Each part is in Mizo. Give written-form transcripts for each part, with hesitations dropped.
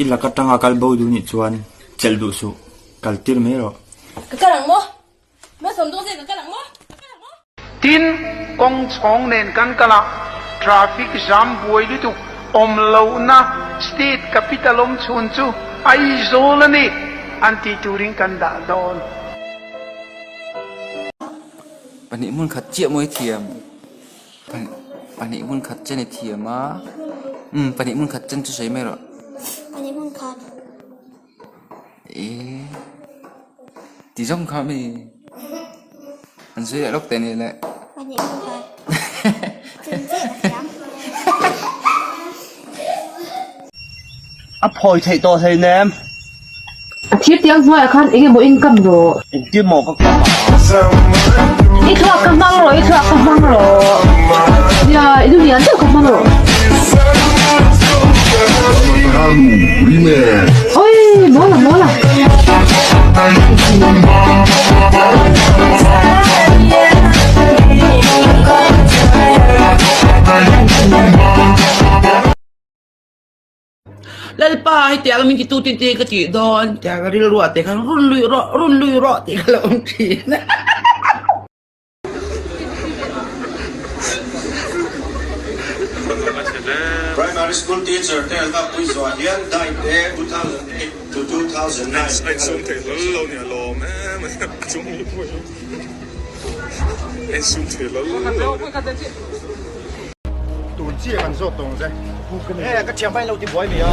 I lak atanga kal bo duh nih chuan chelh duh suh, kal tir mai rawh. Ka kal ang maw? Malsawm dawn che ka kal ang maw? Ka kal ang maw? Tin, kawng chhawng nen kan kal a, traffic jam buai lutuk awm lohna state capital awm chhun chu Aizawl a ni an tih turin kan dah dawn. Pahnih hmun khat chiah mawi thiam. Pahnih hmun khat chen i thiam a. Umm pahnih hmun khat chen chu sawi mai rawh. Pahnih hmun khat. Ee ti zawng kha mi an sawi leh lawk teh ni le. Pahnih hmun khat. Chen chiah ka thiam. A phawi theih tawh hleinem. A thir tiang hnuaiah khan eng emaw in kam rawh. Engtin maw ka kam a? I thluak ka hmang rawh, i thluak ka hmang rawh. Nia, i lu lian deuh ka hmang rawh. Oi, mawl a, mawl a. Lalpa hetiang min titu tin te ka tih dawn tiang ka rilru ah te khan run lui rawh run lui rawh tih ka lo awm thin. Primary school teacher te an lakpui zuah hian diet e 2008 to 2009 te kha lo ti. Tun chiah kan zawt tawng che. He ka thiam pahin lo ti buai mai a.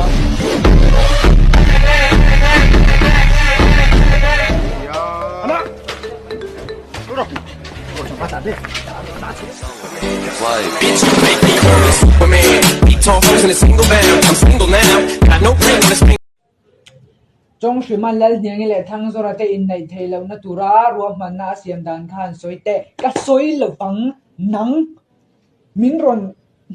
Chawnghriman Lalhniangi leh Thangzawra te inneih theih lohna tura ruahmanna a siam dan kha an sawi teh. Ka sawi lo ang, nang min rawn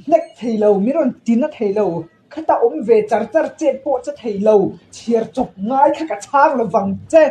hnek thei lo, min rawn tina thei lo, khata awm ve char char chet pawh che thei lo, chhiar chawp ngai kha ka chhang lo vang che.